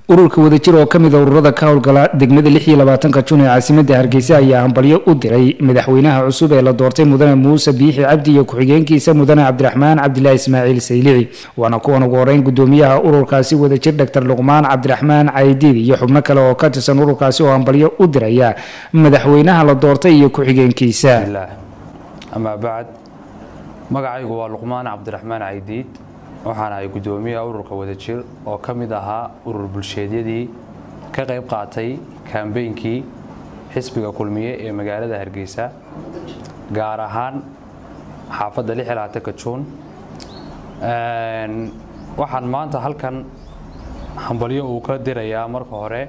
Ururka Wadajir oo kamid ah ururada ka howlgala degmada 26 Juun ee caasimadda Hargeysa ayaa hambalyo u diray madaxweynaha cusub ee la doortay, Mudane Muuse Biixi Cabdi, iyo ku-xigeenkiisa, Mudane Cabdiraxmaan Cabdilaahi Ismaaciil Saylici. Waana kuwan ugu horeyn gudoomiyaha ururkaasi Wadajir, Dr Luqmaan Cabdiraxmaan Caydiid, iyo xubno kale oo ka tirsan ururkaasi oo hambalyo u diraya madaxweynaha la doortay iyo ku-xigeenkiisa. Amaa bacd, magacaygu waa Luqmaan Cabdiraxmaan Caydiid, waxaana ay gudoomiyaha ururka Wadajir oo ka mid ahaa urur bulsheedyadii ka qayb qaatay kaambeynkii xisbiga Kulmiye ee magaalada Hargeysa, gaar ahaan xaafadda 26 Juun. Waxaan maanta halkan hambalyo uu ka dirayaa marka hore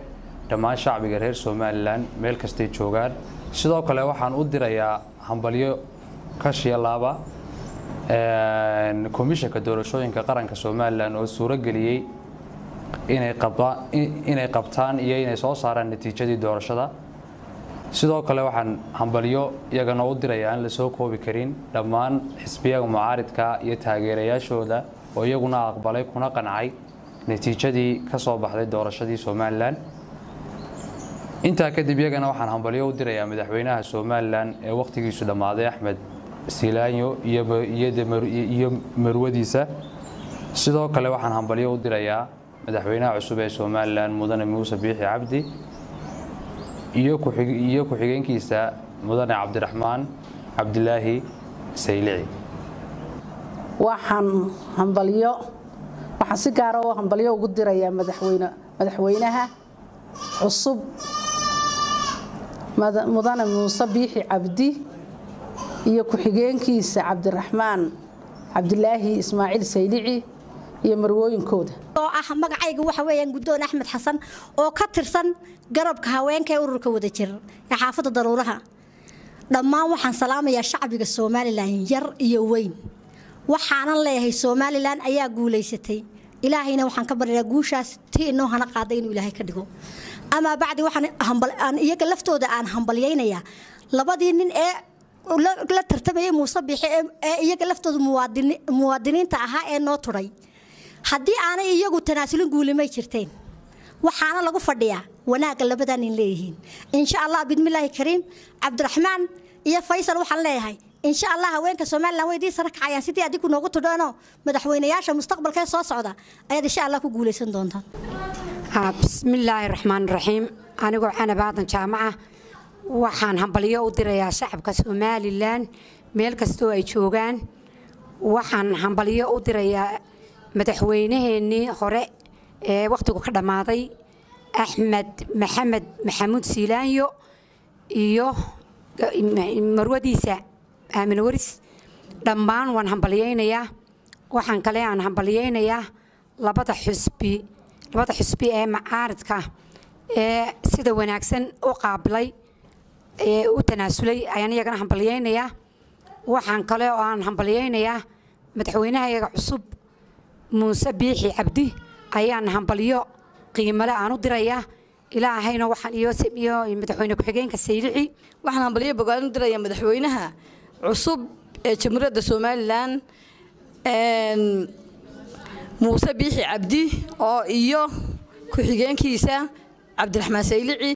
dhammaan shacbiga reer Somalilan meel kastay joogaan. Sidoo kale waxaan u dirayaa hambalyo kashiya laaba Komishanka Doorashooyinka Qaranka Somalilan oo suuro geliyey inay qabtaan iyo inay soo saaraan natiijadii doorashada. Sidoo kale waxaan hambalyo iyagana u dirayaa aan la soo koobi karin dhammaan xisbiyaga mucaaridka iyo taageerayaashooda oo iyaguna aqbalay kuna qancay natiijadii ka soo baxday doorashadii Somalilan. Intaa kadib iyagana waxaan hambalyo u dirayaa madaxweynaha Somalilan ee wakhtigiisu dhammaaday, Axmed Silaanyo, iyo marwadiisa. Sidoo kale waxaan hambalyo u dirayaa madaxweynaha cusub ee Somalilan, Mudane Muuse Biixi Cabdi, iyo ku-xigeenkiisa, Mudane Cabdiraxmaan Cabdilaahi Saylici. Waxaan hambalyo, waxaan si gaara oo hambalyo ugu dirayaa madaxweynaha cusub, Mudane Muuse Biixi Cabdi, iyo ku-xigeenkiisa Cabdiraxmaan Cabdilaahi Ismaaciil Saylici iyo marwooyinkooda. Oo ah magacayga waxa weeyaan Guddoon Axmed Xasan oo ka tirsan garabka haweenka ee ururka Wadajir ee xaafadda Daruuraha. Dhammaan waxaan salaamayaa shacbiga Somalilan, yar iyo weyn. Waxaanan leeyahay Somalilan ayaa guulaysatay, Ilaahayna waxaan ka baryayaa guushaas tii inoo hana qaaday inuu Ilaahay ka dhigo. Amaa bacdi, waxaan aan iyaga laftooda aan hambalyaynayaa labadii nin ee la tartamayay Muuse Biixi ee iyaga laftooda muwaadiniinta ahaa ee noo turay. Haddii aanay iyagu tanaasulin, guulimay jirteen. Waxaana lagu fadhiyaa wanaagga labadaa nin leeyihiin, insha Allah bidmillaahi kariim. Cabdiraxmaan iyo Faysal waxaan leeyahay, insha Allah haweenka Somalilan way idiin sara kacayaan sidii adigu noogu tudheenoo madaxweynayaasha mustaqbalka ee soo socda ayaad insha Allah ku guulaysan doontaan. Bismillaahi raxmaan raxiim. Anigoo Canab Aadan Jaamaca, waxaan hambalyo u dirayaa shacabka Somalilan meel kastoo ay joogaan. Waxaan hambalyo u dirayaa madaxweynaheennii hore ee wakhtigu ka dhammaaday, Axmed Maxamed Maxamuud Siilaanyo, iyo marwadiisa Aamin Waris. Dhammaan waan hambalyaynayaa. Waxaan kale aan hambalyaynayaa labada xusbi ee macaaridka ee sida wanaagsan u qaabilay ee u tanaasulay ayaan iyagana hambalyaynayaa. Waxaan kale oo aan hambalyaynayaa madaxweynaha iyaga cusub, Muuse Biixi Cabdi, ayaan hambalyo qiimale aan u dirayaa. Ilaahayna waxaan iyo madaxweyne ku-xigeenka Saylici. Waxaan hambalyo bogaadin u dirayaa madaxweynaha cusub ee Jamhuuriyadda Somalilan, Muuse Biixi Cabdi, oo iyo ku-xigeenkiisa Cabdiraxmaan Saylici.